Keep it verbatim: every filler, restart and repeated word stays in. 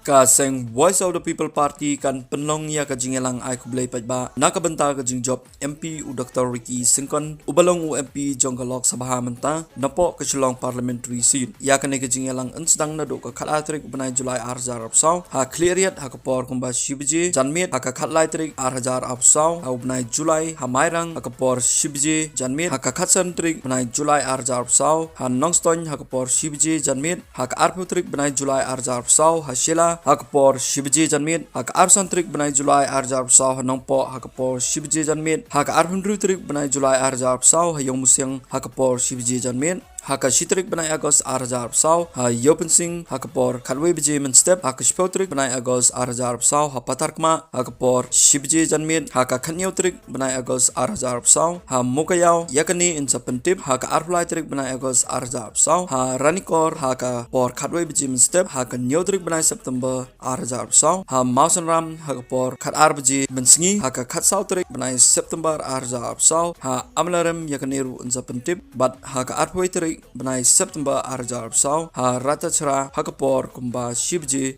Ka seng Voice of the People Party kan pynlong ïa ka jingïalang ai khublei paidbah na ka bynta ka jingjop M P u Doctor Ricky Syngkon, uba long u M P jong ka Lok Sabha mynta, napoh ka Shillong Parliamentary Seat. Ïa kane ka jingïalang yn sdang naduh ka khatlai tarik u bnai July ar hajar arphew saw, ha khlieh riat ha ka por kumba shi baje janmiet, ha ka khatlai tarik ar hajar arphew saw, ha u bnai July ha Mairang, ha ka por shi baje janmiet, ha ka khatsan tarik bnai July ar hajar arphew saw, ha Nongstoiñ, ha ka por shi baje janmiet, ha ka arphew tarik bnai July ar hajar arphew saw, ha Shella, ha ka por shi baje janmiet, ha ka arphew san tarik bnai July ar hajar arphew saw, ha Nongpoh, ha ka por shi baje janmiet, ha ka arphew hynriew tarik bnai July ar hajar arphew saw, ha Ïewmusiang, ha ka por shi baje janmiet, ha ka shi tarik bnai August ar hajar arphew saw, ha Ïewpynsing, ha ka por khatwei baje mynstep, ha ka shiphew tarik bnai August ar hajar arphew saw, ha Patharkmah, ha ka por shi baje janmiet, ha ka khathynñiew tarik bnai August ar hajar arphew saw, ha Mowkaiaw, ïa kane yn sa pyntip ha ka arphew lai tarik bnai August ar hajar arphew saw, ha Ranikor, ha ka por khatwei baje mynstep, ha ka hynñiew tarik bnai September ar hajar arphew saw, ha Mawsynram, ha ka por khatar baje mynsngi, ha ka khatsaw tarik bnai September ar hajar arphew saw, ha Amlarem, ïa kane ruh yn sa pyntip, bad ha ka arphew tarik bnai September ar hajar arphew saw, ha Ratachhara, ha ka por kumba shi baje